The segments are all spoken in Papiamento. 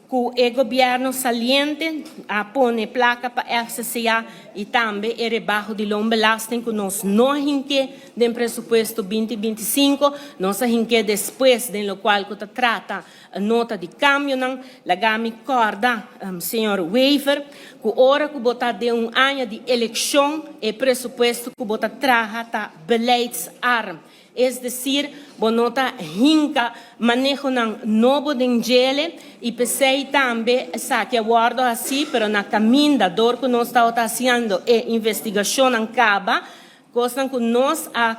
Ku e gobièrnu saliente a pone plaka pa FCCA i tambe e rebaho di loonbelasting ku nos no a hink'é den presupuesto 2025, nos a hink'é despues den lokual ku ta trata nota di kambionan. Laga mi kòrda, señor Wever, ku ora ku bo ta den un aña di elekshon e presupuesto ku bo ta traha ta beleidsarm. Es desir, bo no ta hinka manehonan nobo den djele i p'esei tambe esaki a wòrdu hasí, pero na kaminda dor ku nos tabata hasiendo e investigashonnan kaba, kosnan ku nos a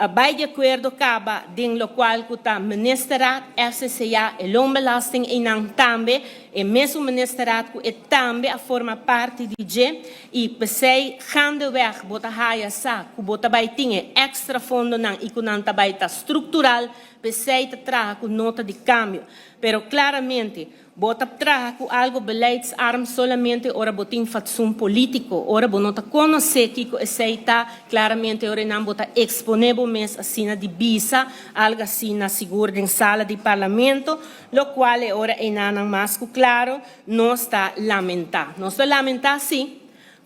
bai di akuerdo kaba den lokual ku ta Ministerraad, FCCA, e loonbelasting einan tambe, e mesun Ministerraad ku e tambe a forma parti di dje. I p'esei gaandeweg bo ta haya sa ku bo ta bai tin e èkstra fondonan i ku nan ta bai ta struktural, p'esei ta traha ku nota di kambio. Pero klaramente, bo ta traha ku algu beleidsarm solamente ora bo tin fatsun polítiko. Ora bo no ta konosé kiko esei ta, klaramente ora einan bo ta eksponé bo mes asina di bisa algu asina sigur den sala di parlamento, lokual e ora einanan mas ku klaro Nos ta lamentá. Nos ta lamentá sí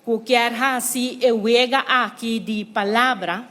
ku kier hasi e wega aki di palabra,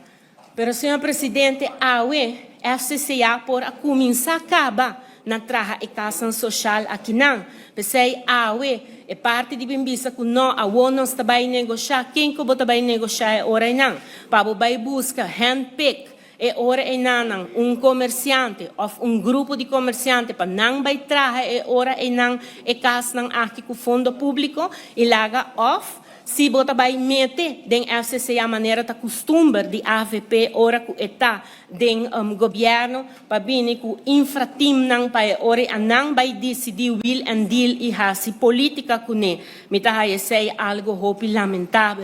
pero señor presidente awe FCCA por a kuminsá kaba na traha e kasnan soshal akinan. P'esei awe e parti di bin bisa ku no awor nos ta bai negoshá, ken ku bo ta bai negoshá e ora einan? Pa bo bai buska handpick E ora einanan un komersiante òf un grupo di komersiante pa nan bai traha e ora einan e kasnan aki ku fondo públiko i laga òf si bo ta bai mete den FCCA manera ta kustumber di avp ora ku e ta den gobièrnu pa bini ku infrateamnan pa e ora ei nan bai disidí wheel and deal i hasi polítika kuné. Mi ta haya esei algu hopi lamentabel.